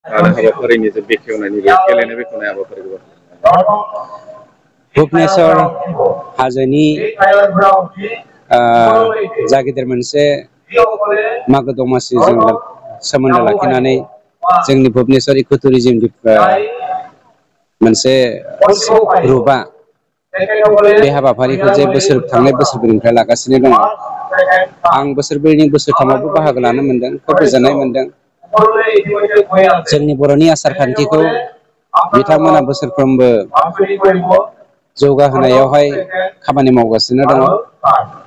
आरो हाबाफारिनि जे बेखेवनायनि बे गेलेनाय बेखेवनाय हाबाफारिखौ भुबनेश्वर हाजोनि जा गिदिर मोनसे मागो दमासिजों सोमोन्दो लाखिनानै जोंनि भुबनेश्वर इक' टुरिजिम मोनसे ग्रुपआ बे हाबाफारिखौ जे थांनाय बोसोरफोरनिफ्राय लागासिनो दङ। आं बोसोरब्रैनि बोसोरथामावबो बाहागो लानो मोनदों, खोब गोजोननाय मोनदों। जोंनि बर'नि आसार खान्थिखौ बिथांमोना बोसोरफ्रोमबो जौगाहोनायावहाय खामानि मावगासिनो दङ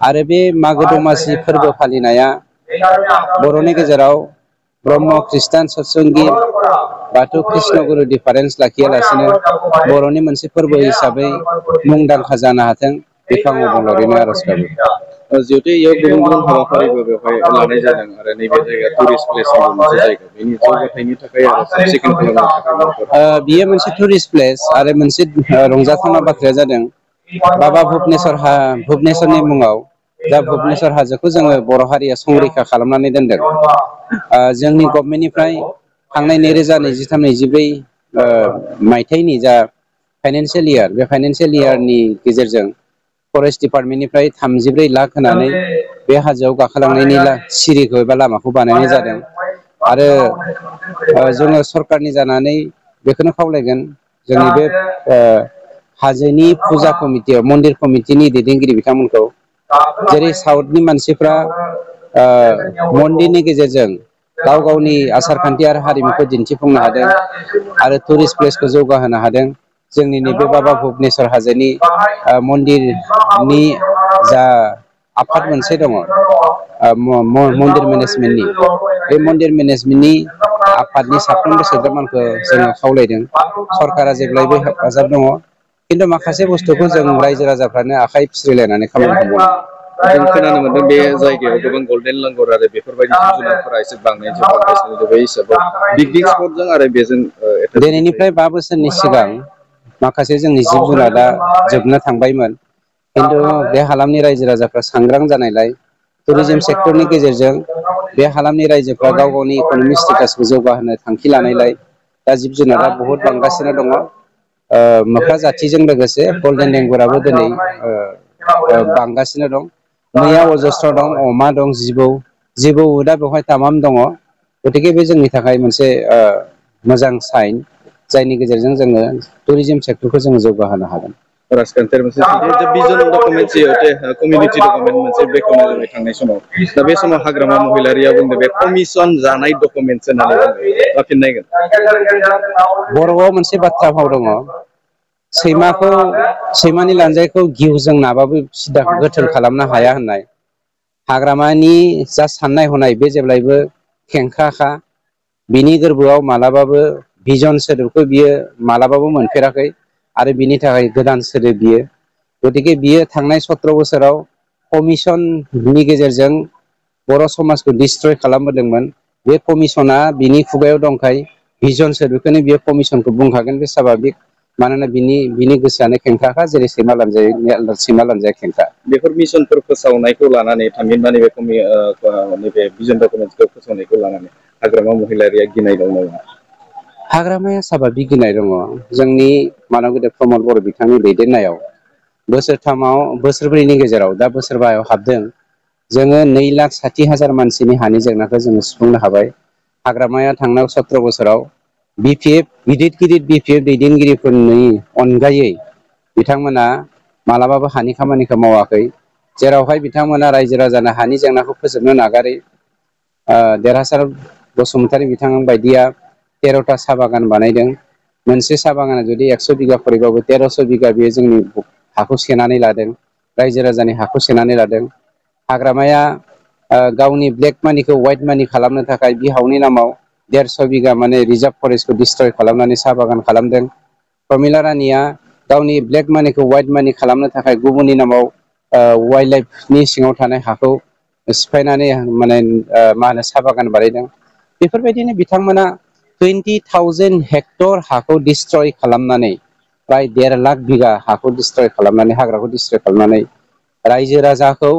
आरो बे मागो दमासि फोरबो फालिनाया बर'नि गेजेराव ब्रह्म ख्रिष्टान सतसंगि बाथौ कृष्णगुरु दिफारेन्स लाखियालासिनो बर'नि मोनसे फोरबो हिसाबै मुंदांखा जानो हाथों, बेखौ आं अबंलावरिनो आर'ज गाबो। जिहेतु इयाव गुबुन गुबुन हाबाफारिबो बेवहाय लानाय जादों आरो नैबे जायगाया टुरिस्ट प्लेसनिबो मोनसे जायगा, बेनि जौगाथायनि थाखाय आरो साब सिखोन खालामनो थाखाय बियो मोनसे टुरिस्ट प्लेस आरो मोनसे रंजाथावना बाथ्राया जादों बाबा भुबनेश्वरनि मुङाव दा भुबनेश्वर हाजोखौ जोङो बर' हारिया संरैखा खालामनानै दोनदों। जोंनि गभमेन्टनिफ्राय थांनाय 2023-24 मायथाइनि जा फाइनान्सियेल इयार, बे फाइनान्सियेल इयारनि गेजेरजों फरेस्ट डिपार्टमेन्टनिफ्राय 34 लाख होनानै बे हाजोआव गाखोलांनायनि सिरिखौ एबा लामाखौ बानायनाय जादों आरो जोङो सरकारनि जानानै बेखौनो खावलायगोन जोंनि बे हाजोनि फुजा कमिटियाव मन्दिर कमिटिनि दैदेनगिरि बिथांमोनखौ, जेरै साउथनि मानसिफ्रा मन्दिरनि गेजेरजों गाव गावनि आसार खान्थि आरो हारिमुखौ दिन्थिफुंनो हादों आरो टुरिस्ट प्लेसखौ जौगाहोनो हादों। जोंनि नैबे बाबा भुबनेश्वर हाजोनि मन्दिरनि जा आफाद मोनसे दङ, मन्दिर मेनेजमेन्टनि, बे मन्दिर मेनेजमेन्टनि आफादनि साफ्रोमबो सोद्रोमानखौ जोङो खावलायदों। सरकारा जेब्लायबो हेफाजाब दङ, खिन्थु माखासे बुस्थुखौ जों रायजो राजाफ्रानो आखाइ फिसिलायनानै खामानिखौ मावो। जों खोनानो मोनदों बे जायगायाव गोबां गल्डेन लांगुर आरो बेफोरबायदि जिब जुनारफोरा एसे बांनायनिफ्राय बांगासिनो, बे हिसाबै पिकनिक स्पटजों आरो बेजों दिनैनिफ्राय 5 बोसोरनि सिगां माखासे जोंनि जिब जुनारा जोबनो थांबायमोन, खिन्थु बे हालामनि रायजो राजाफ्रा सांग्रां जानायलाय टुरिजिम सेक्टरनि गेजेरजों बे हालामनि रायजोफ्रा गाव गावनि इक'नमिक स्टेटासखौ जौगाहोनो थांखि लानायलाय दा जिब जुनारा बहुद बांगासिनो दङ। मोख्रा जाथिजों लोगोसे गल्डेन लेंगुराबो दिनै बांगासिनो दं। मैया अजस्र दं, अमा दं, जिबौ दा बेवहाय तामाम दङ। गथिखे बे जोंनि थाखाय मोनसे मोजां साइन, जायनि गेजेरजों जोङो टुरिजिम सेक्टरखौ जोङो जौगाहोनो हागोन। राजखान्थियारि मोनसे भिजन डकुमेन्ट जिहेथु कमिउनिटि डकुमेन्ट मोनसे बेखेवनाय जाबाय थांनाय समाव, दा बे समाव हाग्रामा महिलारिया बुंदों बे कमिसन जानाय डकुमेन्ट होननानै बुंदों, मा फिननाय होगोन? बर'आव मोनसे बाथ्रा भाव दङ, सैमानि लानजायखौ गिहुजों नाबाबो सिदा गोथों खालामनो हाया होननाय। हाग्रामानि जा साननाय हनाय बे जेब्लायबो खेंख्राखा, बिनि गोरबोआव मालाबाबो भिजन सोदोबखौ बियो मालाबाबो मोनफेराखै आरो बिनि थाखाय गोदान सोदोब बियो। गथिखे बियो थांनाय 17 बोसोराव कमिसननि गेजेरजों बर' समाजखौ डिस्ट्रय खालामबोदोंमोन। बे कमिसना बिनि खुगायाव दंखाय भिजन सोदोबखौनो बियो कमिसनखौ बुंखागोन, बे साभाबिक। मानोना बिनि गोसोआनो खेंख्राखा, जेरै सैमा लानजाया खेंख्रा। बेफोर मिसनफोर फोसावनायखौ लानानै, थामहिनबा नैबे भिजन डकुमेन्टसखौ फोसावनायखौ लानानै हाग्रामा महिलारिया गिनाय दं नामा? हाग्रामाया साभाबिक गिनाय दङ। जोंनि मानबगेदेर प्रमद बर' बिथांनि दैदेननायाव बोसोरब्रैनि गेजेराव दा बोसोरबायाव हाबदों, जोङो 2,60,000 मानसिनि हानि जेंनाखौ जोङो सुफुंनो हाबाय। हाग्रामाया थांनाय 17 बोसोराव गिदिर बिपिएफ दैदेनगिरिफोरनि अनगायै बिथांमोना मालाबाबो हानि खामानिखौ मावाखै। जेरावहाय बिथांमोना रायजो राजानो हानि जेंनाखौ फोजोबनो नागारै देरहासार बसुमतारी बिथां बायदिया 13था साहा बागान बानायदों। मोनसे साहा बागाना जुदि 100 बिगा खरैबाबो 1300 बिगा बेयो जोंनि हाखौ सेनानै लादों, रायजो राजानि हाखौ सेनानै लादों। हाग्रामाया गावनि ब्लेक मानिखौ व्हाइट मानि खालामनो थाखाय बिहावनि नामाव 150 बिगा माने रिजार्भ फरेस्टखौ डिस्ट्रय खालामनानै साहा बागान खालामदों। प्रमिला रानिया गावनि ब्लेक मानिखौ व्हाइट मानि खालामनो थाखाय गुबुननि नामाव वाइल्ड लाइफनि सिङाव थानाय हाखौ सिफायनानै साहा बागान बानायदों। बेफोरबायदिनो बिथांमोना 20,000 हेक्टर हाखौ डिस्ट्रय खालामनानै, प्राय 1.5 लाख बिगा हाखौ डिस्ट्रय खालामनानै, हाग्राखौ डिस्ट्रय खालामनानै रायजो राजाखौ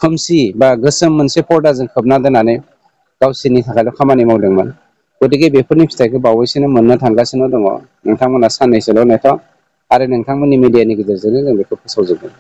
खोमसि बा गोसोम मोनसे पर्दाजों खोबना दोननानै गावसोरनि थाखायल' खामानि मावदोंमोन। गतिके बेफोरनि फिथाइखौ बावैसोनो मोननो थांगासिनो दङ। नोंथांमोना साननैसोल' नेथ' आरो नोंथांमोननि मिडियानि गेजेरजोंनो जों बेखौ फोसावजोबगोन।